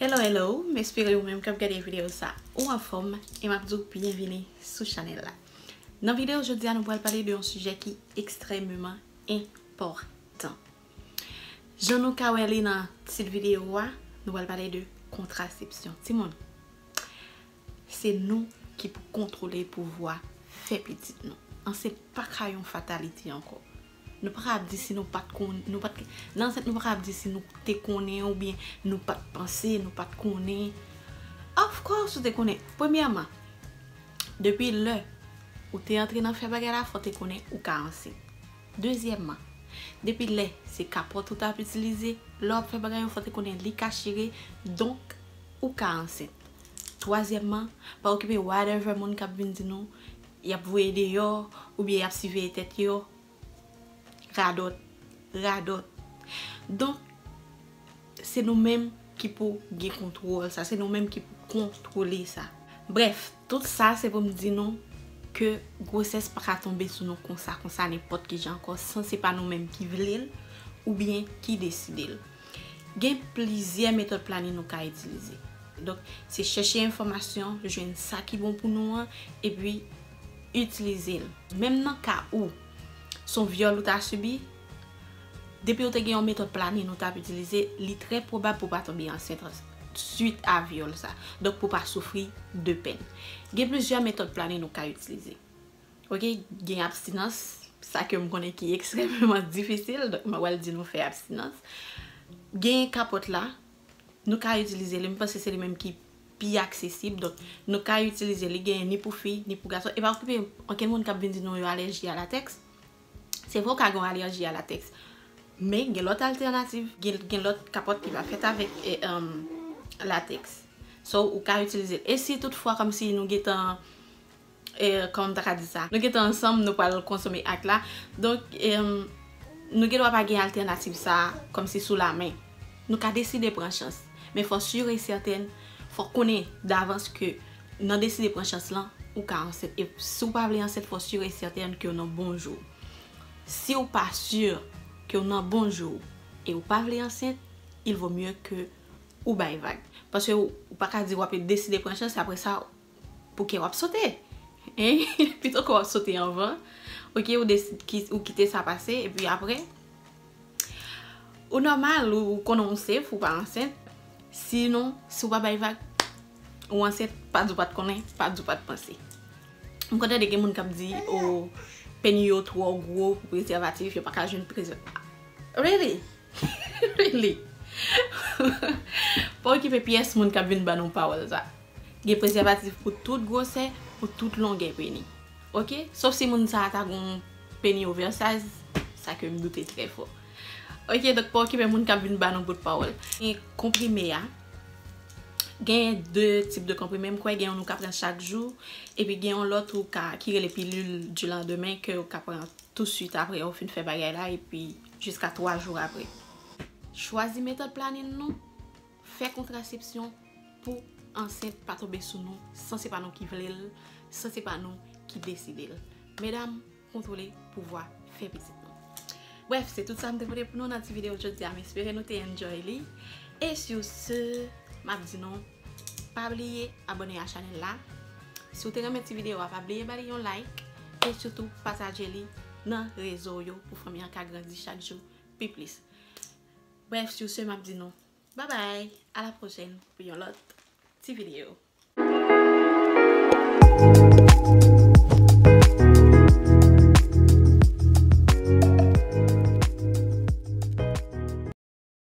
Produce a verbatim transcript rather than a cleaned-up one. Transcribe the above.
Hello, hello, m espere ou menm k ap gade videyo sa ou anfòm, e m ap di w byenvini sou chanèl la. Nan videyo jodi a, nou pral pale de yon sijè ki ekstrèmeman enpòtan. Jan nou ka wè li nan tit videyo a, nou pral pale de kontrasepsyon. Timoun, se nou ki pou kontwole pouvwa fè pitit nou. Ansent pa ka yon fatalite ankò. Nou pa ka ap di si nou pa t konn, nou pa t, nan ansent nou pa ka ap di si nou te konnen oubyen nou pa t panse, nou pa t konnen. Of course ou te konnen. Premyèman, depi lè ou te antre nan fè bagay la, fò w te konnen ou ka ansent. Dezyèmman, depi lè se kapòt ou t ap itilize, lè w ap fè bagay yo, fò w te konnen li ka chire, donk ou ka ansent. Twazyèmman, pa okipe whatever moun k ap vin di nou, y ap voye deyò, oubyen y ap siveye tèt yo. Radòt, radòt. Donk, se nou menm ki pou gen kontwòl sa, se nou menm ki pou kontwole sa. Brèf, tout sa se pou m di nou ke gwosès pa ka tonbe sou nou konsa, konsa, nenpòt ki jan ankò, san se pa nou menm ki vle l oubyen ki deside l. Gen plizyè metòd planin nou ka itilize. Donk, se chèche enfòmasyon, jwenn sa ki bon pou nou an, epi itilize l. Menm nan ka ou se yon vyòl ou ta sibi, depi ou te gen yon metòd planin ou t ap itilize, li trè pwobab pou w pa tonbe ansent swit a vyòl sa. Donk, pou w pa soufri de pèn. Gen plizyè metòd planin ou ka itilize. Oke, gen abstinans, sa ke m konnen ki ekstrèmeman difisil, donk mwen pral di nou fè abstinans. Gen kapòt la, nou ka itilize li, m panse se li menm ki pi aksesib, donk nou ka itilize li, genyen ni pou fi, ni pou gason. E pa okipe ankenn moun k ap vin di nou yo alèji a latèks. Se vre ou ka gen yon alèji a latèks, men gen lòt altènativ, gen, gen lòt kapòt ki va fèt avèk e, um, latèks. So, ou ka itilize l. E si toutfwa, kòmsi nou gentan, e, kòman m ta ka di sa? Nou gentan ansanm, nou pral konsome ak la. Donk, em, nou gen dwa pa gen altènativ sa a, kòmsi sou la men. Nou ka deside pran chans. Men fò si e sètèn, fò konnen davans ke nan deside pran chans lan, ou ka ansent. E si w pa vle ansent, fò si e sètèn ke w nan bon jou. Si w pa si ke w nan bon jou e w pa vle ansent, il vaut mieux ke ou bay vag. Paske w, ou pa ka di w ap deside pran chans, apre sa, pou kè w ap sote. Hein? Pito ke w ap sote anvan. Oke, ou desi-, ki-, ou kite sa pase, epi apre, ou nòmal, ou, ou konnen ou safe, ou pa ansent. Sinon, si w pa bay vag, ou ansent, pa di w pa t konnen, pa di w pa t panse. M konn tande gen moun k ap di, o, peni yo twò gwo pou prezèvatif, yo pa ka jwenn prezè-, Really? Really? Pa okipe pyès moun k ap vin ba nou pawòl sa. Gen prezèvatif pou tout gwosè, pou tout longè peni. Oke? Sof si moun sa a ta gon peni oversize, sa ke m doute trè fò. Oke, donk pa okipe moun k ap vin ba nou bout pawòl. Gen konprime a. Gen de tip de konprime, m kwè gen yon ou ka pran chak jou, epi gen yon lòt ou ka, ki rele pilil du lendemain ke ou ka pran touswit apre ou fin fè bagay la, epi jiska twa jou apre. Chwazi metòd planin nou, fè kontrasepsyon pou ansent pa tonbe sou nou, san se pa nou ki vle l, san se pa nou ki deside l. Medam, kontwole pouvwa fè pitit nou. Brèf, se tout sa m te pote pou nou nan ti videyo jodi a. M espere nou te enjoy li. E sur ce, m ap di nou, pa bliye abòne a chanèl la. Si w te renmen ti videyo a, pa bliye ba li yon like. E sitou, pataje li nan rezo w yo pou fanmi an ka grandi chak jou pi plis. Brèf, sur ce, m ap di nou, bye bye, à la prochaine pou yon lòt ti videyo.